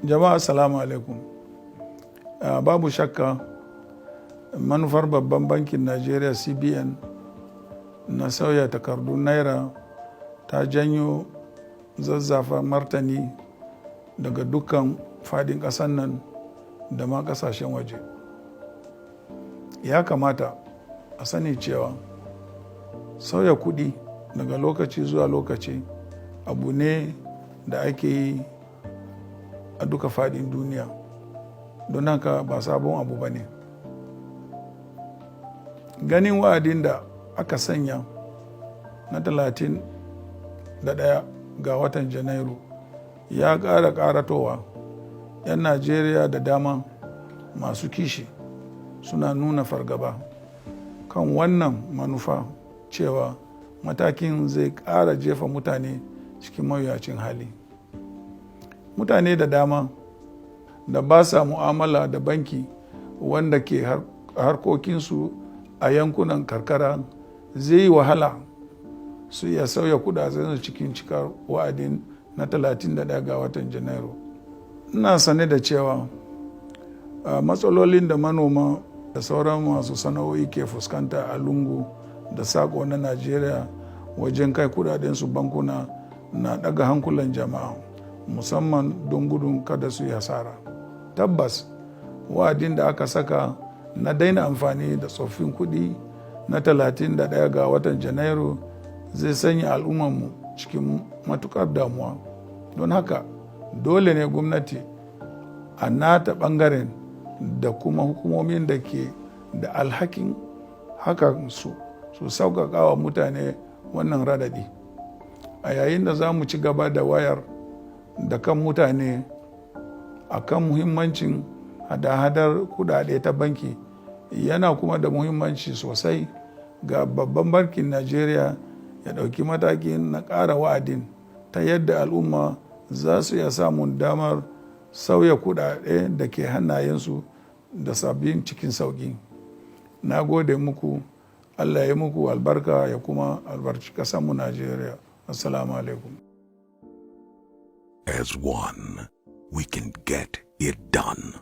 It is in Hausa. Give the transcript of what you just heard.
Jama'a, assalamu alaikum. Babu shakka, manufar Babban Bankin Najeriya, CBN, na sauya takardun naira ta janyo zazzafa martani daga dukkan fadin ƙasar nan da ma ƙasashen waje. Ya kamata a sani cewa sauya kuɗi daga lokaci zuwa lokaci abu ne da ake yi a duka fadin duniya, don haka ba sabon abu ba ne. Ganin wa'adin da aka sanya na 31 ga watan Janairu ya ƙara ƙaratowa, 'yan Najeriya da dama masu kishi suna nuna fargaba kan wannan manufa, cewa matakin zai ƙara jefa mutane cikin mawuyacin hali. Mutane da dama da ba sa mu'amala da banki, wanda ke harkokinsu a yankunan karkara, zai yi wahala su iya sauya kudadensu cikin cikar wa'adin na 31 ga watan Janairu. Ina sane da cewa matsalolin da manoma da sauran masu sana'o'i ke fuskanta a lungu da sako na Najeriya wajen kai kudadensu bankuna na daga hankulan jama'a, musamman don gudun kada su yi hasara. Tabbas, wa'adin da aka saka na daina amfani da tsoffin kuɗi na 31 ga watan Janairu zai sanya al'ummarmu cikin matukar damuwa. Don haka dole ne gwamnati a nata bangaren da kuma hukumomin da ke da alhakin hakan su sauƙaƙa wa mutane wannan radadi. A yayin da za mu ci gaba da wayar da kan mutane a kan muhimmancin hada-hadar kudade ta banki, yana kuma da muhimmanci sosai ga Babban Bankin Najeriya ya ɗauki mataki na ƙara wa'adin ta yadda al'umma za su iya samun damar sauya kudade da ke hannayensu da sabbin cikin sauƙi. Na gode muku. Allah ya muku albarka ya kuma albarci ƙasarmu Najeriya. Assalamu alaikum. As one, we can get it done.